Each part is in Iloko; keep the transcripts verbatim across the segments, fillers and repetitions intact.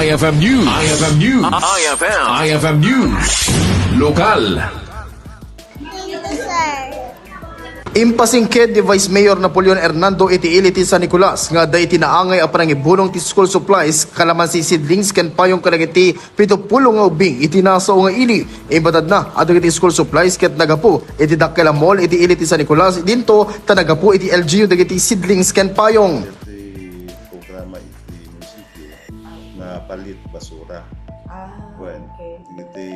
I F M News. I F M News. I F M. I F M News. Lokal. Impasingked ni Vice Mayor Napoleon Hernando iti ili ti San Nicolas nga adda iti naangay a panangibunong ti school supplies, kalamansi, seedlings ken payong kadagiti pito pulo nga ubbing iti nasao nga ili. Imbadadna a dagiti school supplies ket naggapu iti dakkel a mall iti ili ti San Nicolas dinto ta naggapu iti L G U dagiti seedlings ken payong. Iti programa iti munisipyo nga palit basura. Ah, Wen, okay. Iti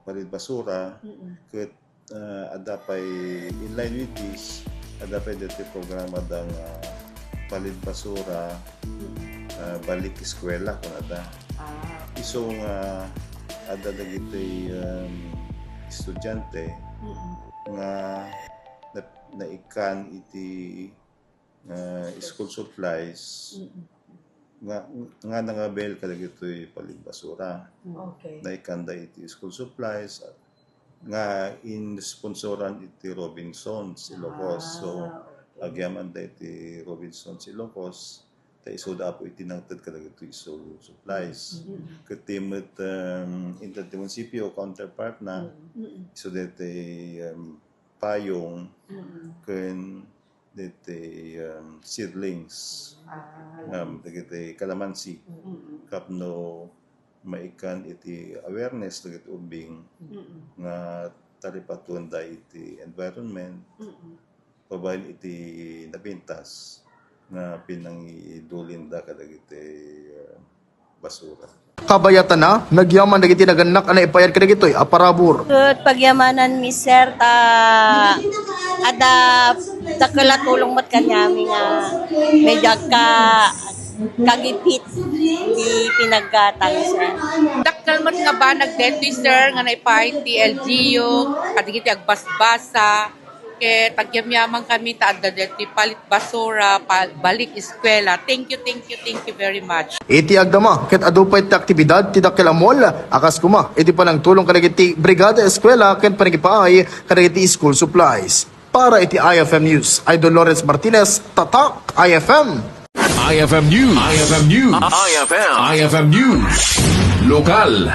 palit basura, Mm-mm. Ket, ah, adda pay in line with this, adda pay daytoy programa da nga palit basura, Mm-mm. Ah, balik eskwela kun adda. Ah. Isu nga adda dagiti, um, estudiante Mm-mm. Nga na-, naikkan iti ah, school supplies Mm-mm. Nga, nga nangabail kadagitoy palit basura. Okay. Naikkan da iti school supplies nga insponsoran iti Robinsons Ilocos. So, Ah, okay. Agyaman da iti Robinsons Ilocos, ta isuda apo iti nangted kadagitoy school supplies. Mm-mm. Ket ti met, um, inted ti munisipyo, counterpart na, Mm-mm. Isuda iti, um, payong Mm-mm. Ken diti, um, seedlings, Ah. Um, dagiti kalamansi. Mm-mm. Tapno maikkan iti awareness dagiti ubbing Mm-mm. Nga talipatuenda iti environment, Mm-mm. Babaen iti napintas nga pinangidulinda kadagiti, uh, basura. Kabayatanna, nagyaman dagiti nagannak a naipaayar kadagitoy a parabur. Ket pagyamanan mi, sir, ta adda dakkel a tulong met kaniami nga medyo agka-, kagipit ti pinaggatang, sir. Dakkel met nga banag daytoy, sir, nga naipaay ti L G U kadagiti agbasbasa. Ket agyamyaman kami ta adda daytoy palit basura, pa-, balik eskwela. Thank you, thank you, thank you very much. Iti agdama, ket adu pay ti aktibidad ti dakkel a mall, a kas koma, iti panangtulong kadagiti brigada eskwela ken panangipaay kadagiti school supplies. Para iti I F M News, Idol Lawrence Martinez, Tatak I F M. I F M News. I F M News. I F M. I F M News. Lokal.